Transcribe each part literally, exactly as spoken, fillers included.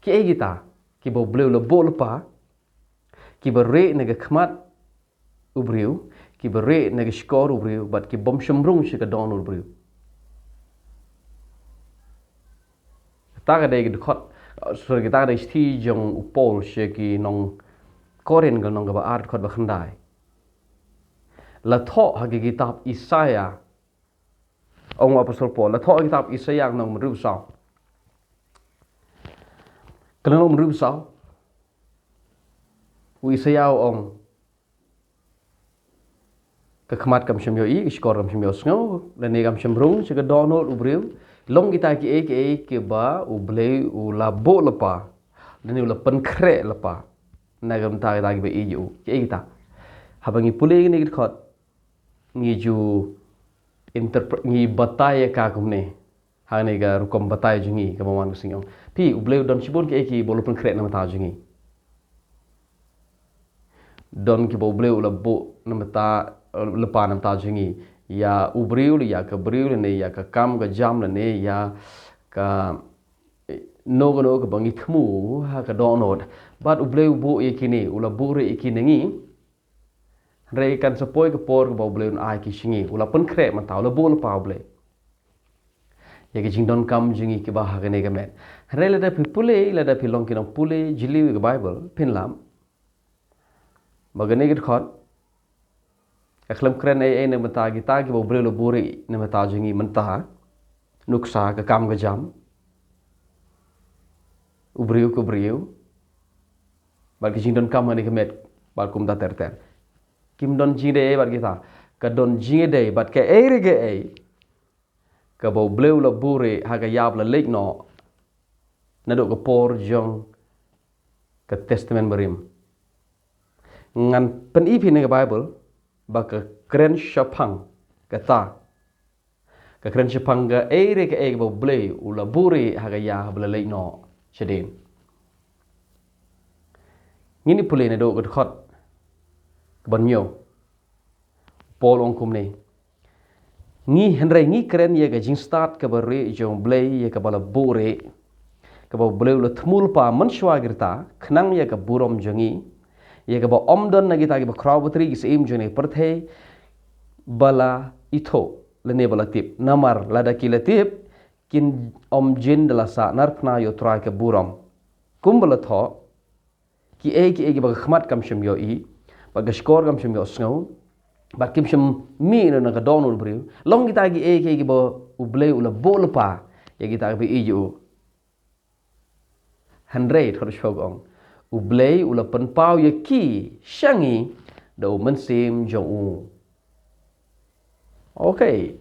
Kiei kita kiba U Blei u la buh lypa, kiba rieh na ka khmat u briew, kiba rieh na ka shkor u briew, bad ki bym shym rung sha ka dohnud u briew. Kata ka dei ka dkhot, sorry, kata ka dei shithi jong u Paul sha ki nong Korinth, ka lynnong kaba ar, dkhot ba khyndai. La thoh ha ka kitab Isaïah, ong u Apostol Paul, la thoh ha ka kitab Isaïah lynnong hynriewphew saw. Ka lynnong hynriewphew saw, u Isaïah u ong, ka khmat kam shym ïohi, ka shkor kam shym ïohsngew, lane kam shym rung sha ka dohnud u briew, long kita kiei kiei kiba U Blei u la buh lypa, lane u la pynkhreh lypa na ka bynta kita kiba ïeit ïa u. Kiei kita? Haba ngi pule ïa kane ka dkhot, ngi ju interpret, ngi batai ïa ka kumne. Hangne ka rukom batai jong ngi kaba wan ka sngi, ong, phi, U Blei u don shibun kiei kiei ba u la pynkhreh na ka bynta jong ngi. Don kiba U Blei u la buh na ka bynta, lypa na ka bynta jong ngi. Ïa u briew, ïa ka briew, lane ïa ka kam ka jam, lane ïa kano kano kaba ngi thmu ha ka dohnud. Bad U Blei u buh ïa kine, u la buhrieh ïa kine na ngi. Hynrei kan sa poi ka por kaba U Blei un ai ki sha ngi. U la pynkhreh mynta, u la buh lypa U Blei ïa ki jingdonkam jong ngi kiba ha kane ka met. Hynrei lada phi pule, lada phi long ki nongpule jylliew ïa ka Baibl, phin lap ba kane ka dkhot ka khlem kren ei ei na ka bynta kita kiba U Blei u la buhrieh na ka bynta jong ngi mynta. Nuksa, ka kam ka jam, u briew ka briew, bad ki jingdonkam ha kane ka met, bad kumta ter ter. Kim don jingïadei bad kita. Ka don jingïadei bad kaei re kaei kaba U Blei u la buhrieh ha ka ïa ba la leit noh naduh ka por jong ka Testament Barim. Ngan pyni phi na ka Baibl ba ka kren shaphang kata, ka kren shaphang kaei re kaei kaba U Blei u la buhrieh ha ka ïa ba la leit noh shadien. Ngin ïa pule naduh ka dkhot kaba hynñiew. Paul ong kumne, ngi, hynrei ngi kren ïa ka jingstad kaba rieh jong U Blei, ïa kaba la buhrieh, kaba U Blei u la thmu lypa mynshuwa ki rta, khnang ïa ka burom jong ngi, ïa kaba ym don na kita kiba khraw batri, ki syiem jong kane ka pyrthei, ba la ithuh lane ba la tip. Namar lada ki la tip, kin ym jin da la sahnarphna ïa U Trai ka burom. Kumba la thoh, kiei kiei kiba ka khmat kam shym ïohi, bad ka shkor kam shym ïohsngew, bad kim shym mih na ka dohnud u briew, long kita kiei kiei kiba U Blei u la buh lypa ïa kita kiba ïeit ïa u. Hynrei, dkhot shiphew ka ong, U Blei u la pynpaw ïa ki sha ngi da U Mynsiem jong u. Okay.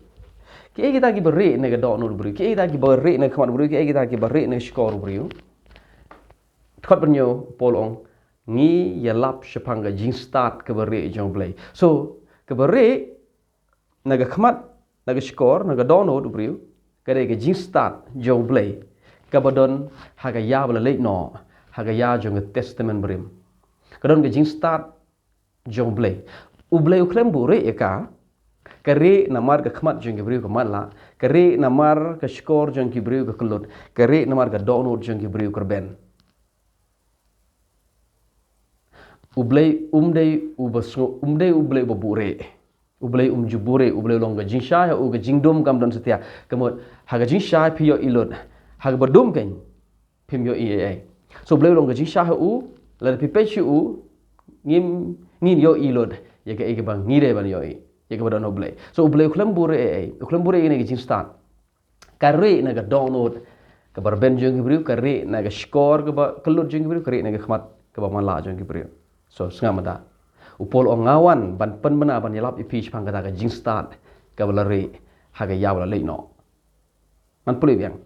Kiei kita kiba rieh na ka dohnud u briew, kiei kita kiba rieh na ka khmat u briew, kiei kita kiba rieh na ka shkor u briew? Dkhot ba hynñiew, Paul ong, ngi ïalap shaphang ka jingstad kaba rieh jong U Blei. So, kaba rieh na ka khmat, na ka shkor, na ka dohnud u briew, ka dei ka jingstad jong U Blei, kaba don ha ka ïa ba la leit noh, ha ka ïa jong ka Testament Barim. Ka don ka jingstad jong U Blei. U Blei u khlem buhrieh ïa ka, ka rieh namar ka khmat jong ki briew ka matlah, ka rieh namar ka shkor jong ki briew ka kyllut, ka rieh namar ka dohnud jong ki briew ka rben. U Blei um dei uba sngew, um dei U Blei uba buhrieh. U Blei um ju buhrieh, U Blei u long ka jingshai ha u, ka jingdum kam don satia. Ka mut, ha ka jingshai phi ïohi lut, ha kaba dum kein phim ïohi ei ei. So U Blei u long ka jingshai ha u, lada phi peit sha u, ngim, ngin ïohi lut ïa kaei kaba ngi dei ban ïohi, ïa kaba don ha U Blei. So U Blei u khlem buhrieh ei ei, u khlem buhrieh ïa ka jingstad. Ka rieh na ka dohnud kaba rben jong ki briew, ka rieh na ka shkor kaba kyllut jong ki briew, ka rieh na ka khmat kaba matlah jong ki briew. So, sngap mynta. U Paul u ong, nga wan ban pynbna, ban ïalap ïa phi shaphang kata ka jingstad kaba la rieh ha ka ïa ba la leit noh. Ngan pule biang.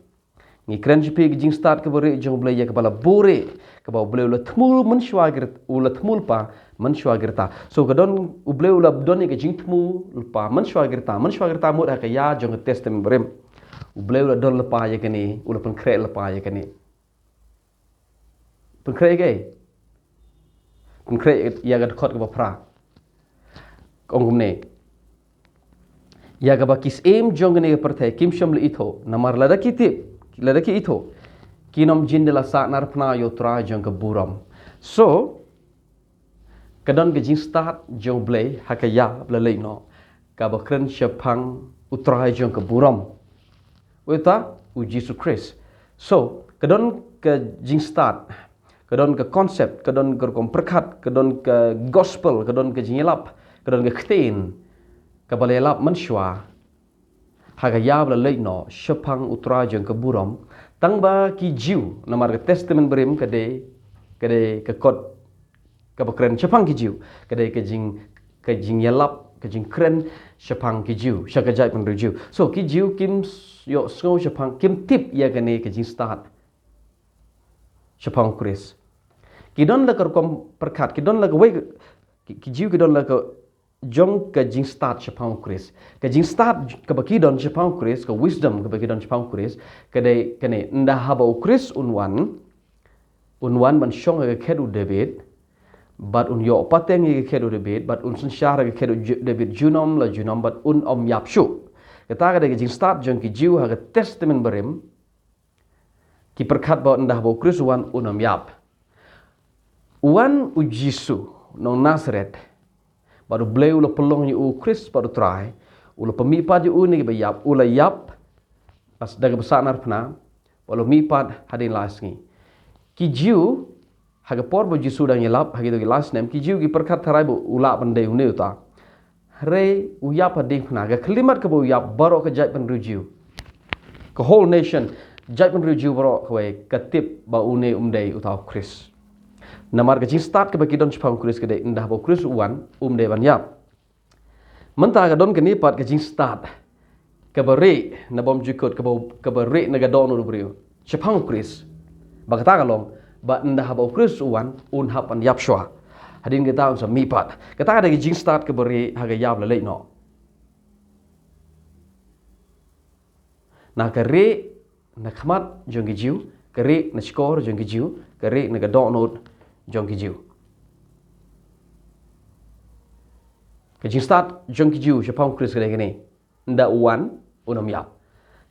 Ngi kren sha phi ka jingstad kaba rieh jong U Blei, ïa kaba la buhrieh, kaba U Blei u la thmu mynshuwa ki rt-, u la thmu lypa mynshuwa ki rta. So ka don, U Blei u la don ïa ka jingthmu lypa mynshuwa ki rta, mynshuwa ki rta mut ha ka ïa jong ka Testament Barim. U Blei u la don lypa ïa kane, u la pynkhreh lypa ïa kane. Pynkhreh ïa kaei? Pynkhreh ïa ka dkhot kaba phra. Ka ong kumne. Ïa kaba ki syiem jong kane ka pyrthei kim shym la ithuh, namar lada ki tip, lada ki ithuh, Kin ym jin da la sahnarphna ïa u Trai jong ka burom. So, ka don ka jingstad jong U Blei ha ka ïa ba la leit noh, kaba kren shaphang u Trai jong ka burom, uta u Jisu Khrist. So, ka don ka jingstad, ka don ka concept, ka don ka rukom pyrkhat, ka don ka gospel, ka don ka jingïalap, ka don ka ktien kaba la ïalap mynshuwa ha ka ïa ba la leit noh shaphang u Trai jong ka burom. Tang ba ki Jiw, namar ka Testament Barim ka dei, ka dei ka kot kaba kren shaphang ki Jiw, ka dei ka jing, ka jingïalap, ka jingkren shaphang ki Jiw, sha ka jaitbynriew Jiw. So ki Jiw kim s-, ïohsngew shaphang, kim tip ïa kane ka jingstad shaphang u Khrist. Ki don la ka rukom pyrkhat, ki don la kawei, ki, ki Jiw ki don la ka jong ka jingstad shaphang u Khrist. Ka jingstad kaba ki don shaphang u Khrist, ka wisdom kaba ki don shaphang u Khrist, ka dei kane: ynda haba u Khrist un wan, un wan ban shong ha ka khet u David, bad un ïoh pateng ïa ka khet u David, bad un synshar ha ka khet u Ju-, David junom la junom, bad un ym ïap shuh. Kata ka dei ka jingstad jong ki Jiw ha ka Testament Barim. Ki pyrkhat ba ynda haba u Khrist u wan, un ym ïap. Wan u Jisu nong Nasaret, bad U Blei u la pynlong ïa u Khrist bad u Trai, u la pynmihpat ïa u na kiba ïap, u la ïap, bad da kaba sahnarphna, bad u la mihpat hadien lai sngi. Ki Jiw, ha ka por ba u Jisu dang ïalap, ha kito ki lai snem, ki Jiw ki pyrkhat tharai ba u lah ban dei une uta. Hynrei u ïap ha diengphna, ka khyllipmat kaba u ïap, baroh ka jaitbynriew Jiw, ka whole nation, jaitbynriew Jiw baroh kawei, ka tip ba une um dei uta u Khrist. Namar ka jingstad kaba ki don shaphang u Khrist ka dei ynda haba u Khrist u wan, um dei ban ïap. Mynta ka don kane pat ka jingstad kaba rieh na bymjukut, kaba, kaba rieh na ka dohnud u briew shaphang u Khrist. Ba kata ka long ba ynda haba u Khrist u wan, un hap ban ïap shuwa. Hadien kata un sa mihpat. Kata ka dei ka jingstad kaba rieh ha ka ïa ba la leit noh. Na ka rieh na khmat jong ki Jiw, ka rieh na shkor jong ki Jiw, ka rieh na ka dohnud jong ki Jiw. Ka jingstad jong ki Jiw shaphang u Khrist ka dei kane: ynda u wan, un ym ïap.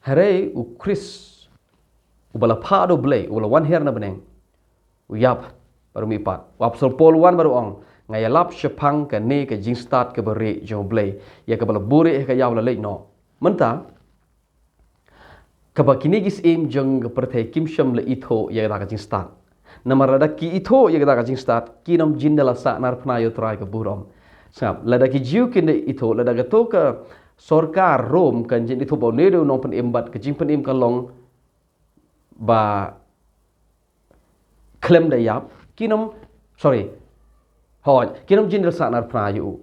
Hynrei u Khrist, uba la phah da U Blei, uba la wan hiar na bneng, u ïap bad u mihpat. U Apostol Paul u wan bad u ong, nga ïalap shaphang kane ka jingstad kaba rieh jong U Blei, ïa kaba la buhrieh ha ka ïa ba la leit noh. Mynta, kaba kine ki syiem jong ka pyrthei kim shym la ithuh ïa kata ka jingstad. Namar lada ki ithuh ïa kata ka jingstad, kin ym jin da la sahnarphna ïa u Trai ka burom. Sngap, lada ki Jiw kin da ithuh, lada kato ka sorkar Rom kan jin ithuh ba une u dei u nongpynim bad ka jingpynim ka long ba khlem da ïap, kin ym, sorry, hooid, kin ym jin da la sahnarphna ïa u.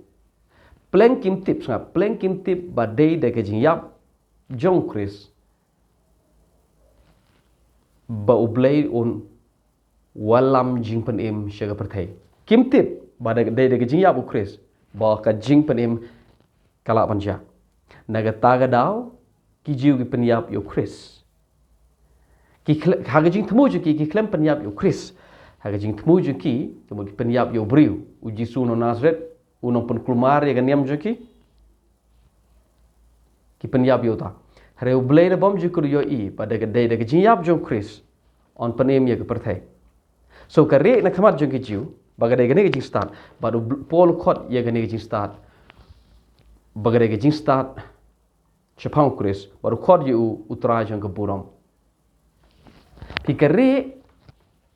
Pleng kim tip, sngap, pleng kim tip ba dei da ka jingïap jong u Khrist ba U Blei un wallam jingpynim sha ka pyrthei. Kim tip ba dei, dei da ka jingïap u Khrist ba ka jingpynim ka lah ban jia. Na kata ka daw, ki Jiw ki pynïap ïa u Khrist. Ki khle-, ha ka jingthmu jong ki, ki khlem pynïap ïa u Khrist. Ha ka jingthmu jong ki, ki pynïap ïa u briew, u Jisu nong Nasaret, u nongpynkulmar ïa ka niam jong ki. Ki pynïap ïa uta. Hynrei U Blei na bymjukut u ïohi ba da ka, dei da ka jingïap jong u Khrist un pynim ïa ka pyrthei. So ka rieh na khmat jong ki Jiw ba ka dei kane ka jingstad, bad u Bl-, Paul u khot ïa kane ka jingstad ba ka dei ka jingstad shaphang u Khrist, bad u khot ïa u u Trai jong ka burom. Phi, ka rieh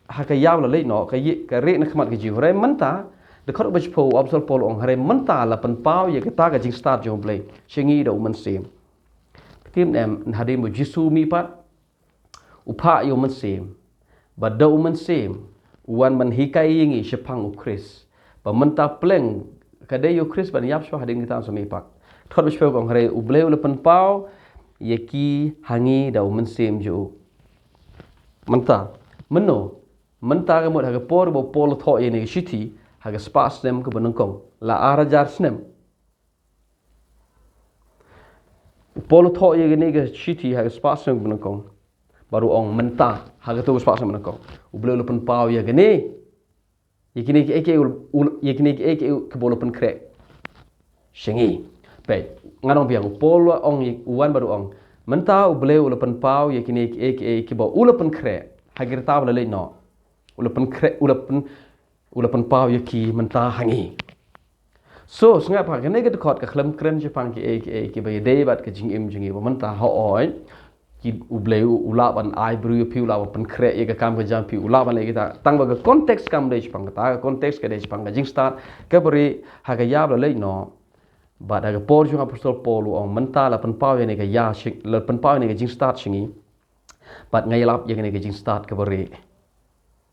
ha ka ïa ba la leit noh, ka ï-, ka rieh na khmat ki Jiw. Hynrei mynta, dkhot ba shiphew, u Apostol Paul u ong, hynrei mynta la pynpaw ïa kata ka jingstad jong U Blei sha ngi da u Mynsiem. Phi tip ne em, hadien ba u Jisu u mihpat, u phah ïa u Mynsiem, bad da u Mynsiem u wan ban hikai ïa ngi shaphang u Khrist. Ba mynta pleng ka dei ïa u Khrist ban ïap shuwa, hadien kata un sa mihpat. Dkhot ba shiphew ka ong, hynrei U Blei u la pynpaw ïa ki ha ngi da u Mynsiem jong u. Mynta, mynno, mynta ka mut ha ka por ba u Paul u thoh ïa kane ka shithi, ha ka spah snem kaba nyngkong, la ar hajar snem. U Paul u thoh ïa kane ka shithi ha ka spah snem kaba nyngkong, bad u ong mynta, ha kato ka spah snem kaba nyngkong, U Blei u la pynpaw ïa kane, ïa kine kiei kiei, u, u, ïa kine kiei kiei kaba u la pynkhreh sha ngi. Peit, ngan ong biang, u Paul u ong, u wan bad u ong, mynta U Blei u la pynpaw ïa kine kiei kiei kiba u la pynkhreh ha ki rta ba la leit noh, u la pynkhreh, u la pyn u la pynpaw ïa ki mynta ha ngi. So sngap ha kane ka dkhot, ka khlem kren shaphang ki ei ki ei kiba ïadei bad ka jingim jong ngi ba mynta, hooid, ki, U Blei u, u lah ban ai briew ïa phi, u lah ban pynkhreh ïa ka kam ka jam phi, u lah ban leh kita, tang ba ka context kam dei shaphang kata. Ka context ka dei shaphang ka jingstad kaba rieh ha ka ïa ba la leit noh. Bad ha ka por jong apostol Paul u ong mynta la pynpaw ïa kane ka ïa shi-, la pynpaw ïa kane ka jingstad sha ngi. Bad nga ïalap ïa kane ka jingstad kaba rieh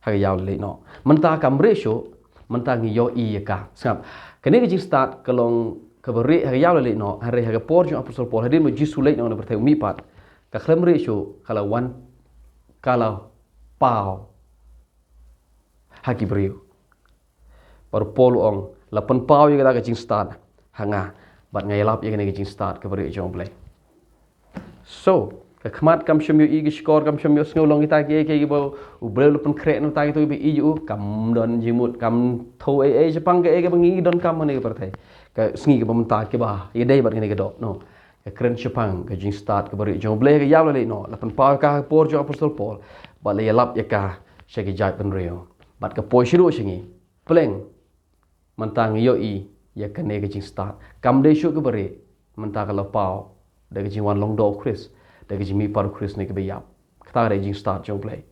ha ka ïa ba la leit noh. Mynta kam rieh shuh, mynta ngi ïohi ïa ka. Sngap, kane ka jingstad ka long kaba rieh ha ka ïa ba la leit noh, hynrei ha ka por jong apostol Paul, hadien ba U Jisu u leit noh na pyrthei u mihpat, ka khlem rieh shuh ka la wan, ka la paw ha ki briew. Bad u Paul u ong, la pynpaw ïa kata ka jingstad ha nga, bad nga ïalap ïa kane ka jingstad kaba rieh jong U Blei. So ka khmat kam shym ïohi, ka shkor kam shym ïohsngew, long kita ki ei ki ei kiba U Blei u la pynkhreh na bynta kito kiba ïeit ïa u. Kam don jingmut, kam thew ei ei shaphang kaei kaba ngi donkam ha kane ka pyrthei, ka sngi kaba mynta, kiba ïadei bad kane ka doh, no. Ka kren shaphang ka jingstad kaba rieh jong U Blei ha ka ïa ba la leit noh, la pynpaw ïa ka ha ka por jong apostol Paul, bad la ïalap ïa ka sha ki jaitbynriew. Bad ka poi shaduh sha ngi, pleng mynta ngi ïohi ïa kane ka jingstad. Kam dei shuh kaba rieh, mynta ka la paw da ka jingwan long doh U Khrist, da ka jingmihpat U Khrist na kiba ïap. Kata ka dei jingstad jong U Blei.